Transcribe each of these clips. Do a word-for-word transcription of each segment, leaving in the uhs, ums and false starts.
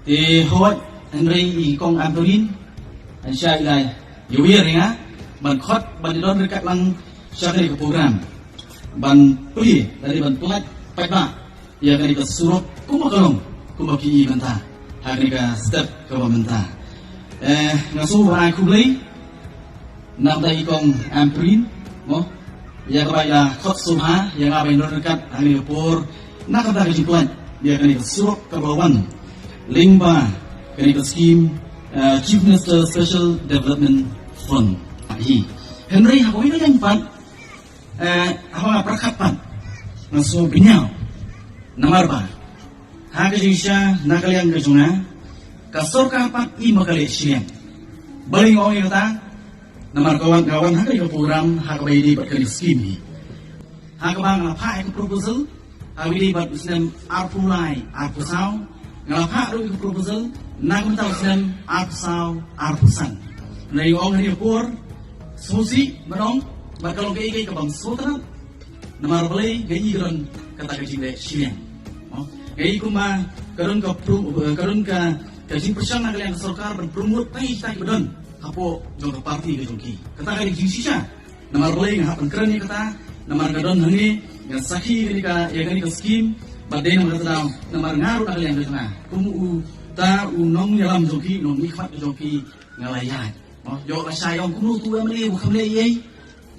E hoi, hynrei i kong Ampareen, yn shah ïa i, ïa u ïa ringa, ban khot, ban don ryngkat lang sha kane ka program. Ban plie, lane ban pynlait, paidbah, ïa kane ka surok, kumba ka long, kumba ki i mynta. Ha kane ka step kaba mynta. Eh, nga sngewbha ai khublei, na ka bynta i kong Ampareen, mo. Ïa kaba ïa khot sngewbha, ïa nga ban don ryngkat, ha kane ka por, na ka bynta ka jingpynlait, ïa kane ka surok kaba wan. Lyngba, kane ka scheme, eh, Chief Minister Special Development Fund. Hi. Hynrei ha kawei ka liang pat, eh, haba nga pyrkhat pat, nga sngew bniah. Namar ba, ha ka jingshisha na ka liang ka jong nga, ka sorkar pat i ma ka leh shiliang. Balei nga ong ïa kata, namar ka wan, ka wan ha kane ka program, ha kaba ïadei bad kane ka scheme hi. Ha kaba nga la phah ïa ka proposal, ha kaba ïadei bad u snem arphew lai, arphew saw, nga la phah ruh ïa ka proposal, na ka bynta u snem arphew saw, arphew san. Hynrei nga ong ha kane ka por, sngewsih, ban ong, bad ka long kaei kaei kaba ym sngewtynnat. Namar balei, ka i ka don kata ka jingleh shiliang. Oh, ka i kumba, ka don ka prom-, ka don ka, ka jingpyrshang na ka liang ka sorkar ban promote tai tai ba don hapoh jong ka party ka jong ki. Kata ka dei ka jingshisha. Namar balei nga hap ban kren ïa kata, namar ka don hangne, nga sakhi ïa kane ka, ïa kane ka scheme, bad dei namar kata daw, namar nga ruh na ka liang ka jong nga. Kum uta u nongïalam jong ki, nongmihkhmat jong ki, nga la ïaid. Oh, ïoh lashai ong kumno utu u MLA u kham leh ei ei.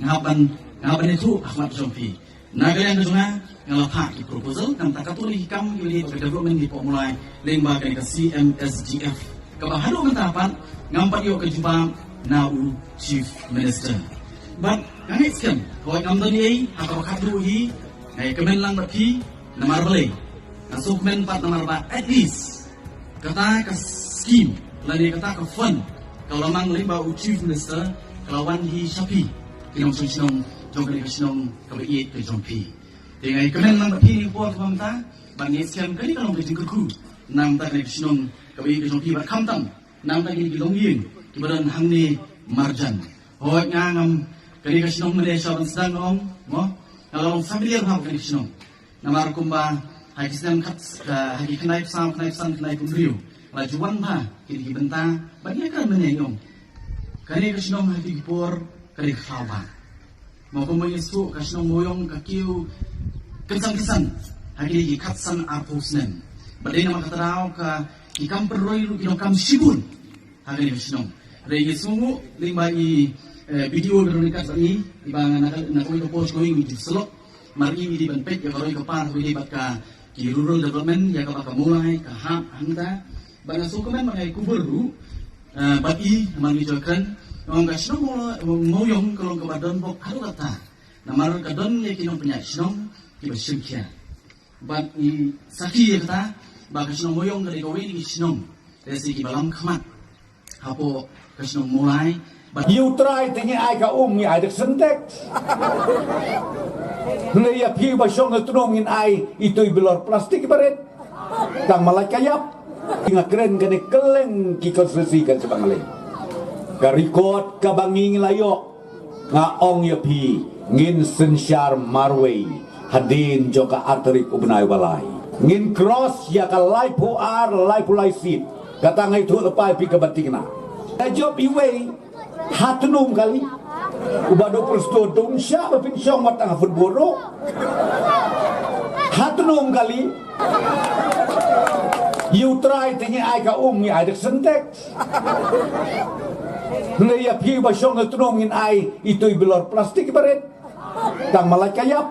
Nga hap ban, nga hap ban ïathuh ha khmat jong phi. Na ka liang ka jong nga, nga la phah ki proposal, na ka bynta katto katne ki kam kiba ïadei bad ka development hapoh Mawlai, lyngba kane ka C M S D F. Kaba haduh mynta pat, ngam pat ïoh ka jubab na u Chief Minister. Bad nga ngeit skhem, hooid ngam don ei ei, ha kaba khatduh hi, nga ïakmen lang bad phi, namar balei. Nga sngewkmen pat namar ba at least kata ka scheme, lane kata ka fund, ka la mang lyngba u Chief Minister, ka la wan hi sha phi, ki nongshong shnong jong kane ka shnong kaba ïeit ka jong phi. Te nga ïakmen lang bad phi ha kane ka por kaba mynta, bad nga ngeit skhem kane ka long ka jingkyrkhu na ka bynta kane ka shnong kaba ïeit ka jong phi, bad khamtam na ka bynta kine ki longïing kiba don hangne marjan. Hooid nga ngam, kane ka shnong mynne sha ban sdang ong, mo, nga la long familiar bha kane ka shnong. Namar kumba ha ki snem khat, ha ki khyndai phew saw, khyndai phew san, khyndai phew hynriew, la ju wan bha kine ki bynta, bad nga kren mynne ong, kane ka shnong ha kine ki por ka dei ka khlaw bha. Mo, kumba ngi sngewthuh, ka shnong Mawïong ka kiew kynsan kynsan ha kine ki khatsan arphew snem. Bad dei namar kata daw ka, ki kam pynroi ruh ki donkam shibun ha kane ka shnong. Hynrei ngi sngewnguh lyngba i, eh, B D O ba don ryngkat bad ngi, iba nga na ka, na kawei ka por sha kawei ngi ju syllok. Namar i i dei ban peit ïa ka roi ka par kaba ïadei bad ka, ki rural development, ïa kaba ka Mawlai ka hap hangta. Bad nga sngewkmen ba nga ïakubur ruh, eh, bad i, namar ngi ju kren, nga ong ka shnong Maw-, Mawïong ka long kaba don bok haduh katta. Namar ka don ïa ki nongpynïaid shnong kiba shim khia. Bad ngi sakhi ïa kata, ba ka shnong Mawïong ka dei kawei na ki shnong, lehse kiba lam khmat hapoh ka shnong Mawlai. Bad ïa U Trai te ngi ai ka um, ngi ai da ka Sintex. Hynrei ïa phi ba shong ha tnum ngin ai itu i bilor plastik barit. Tang ma lait ka ïap. Nga kren kane kylleng ki constituency kan sha Bangalore. Ka record kaba ngi la ïoh, nga ong ïa phi, ngin synshar marwei hadien jong ka ar tarik u bnai ba lai. Ngin cross ïa ka laiphew ar, laiphew lai seat. Kata nga ïathuh lypa ïa phi kaba tikna. Ka jop iwei, ha tnum kali. Uba duk prestone dum shah ba pynshong wat tang ha football ruh. Ha tnum kali. Ïa U Trai te ngi ai ka um, ngi ai da ka Sintex. Hynrei ïa phi ba shong ha tnum ngin ai itu i bilor plastik barit. Tang ma lait ka ïap.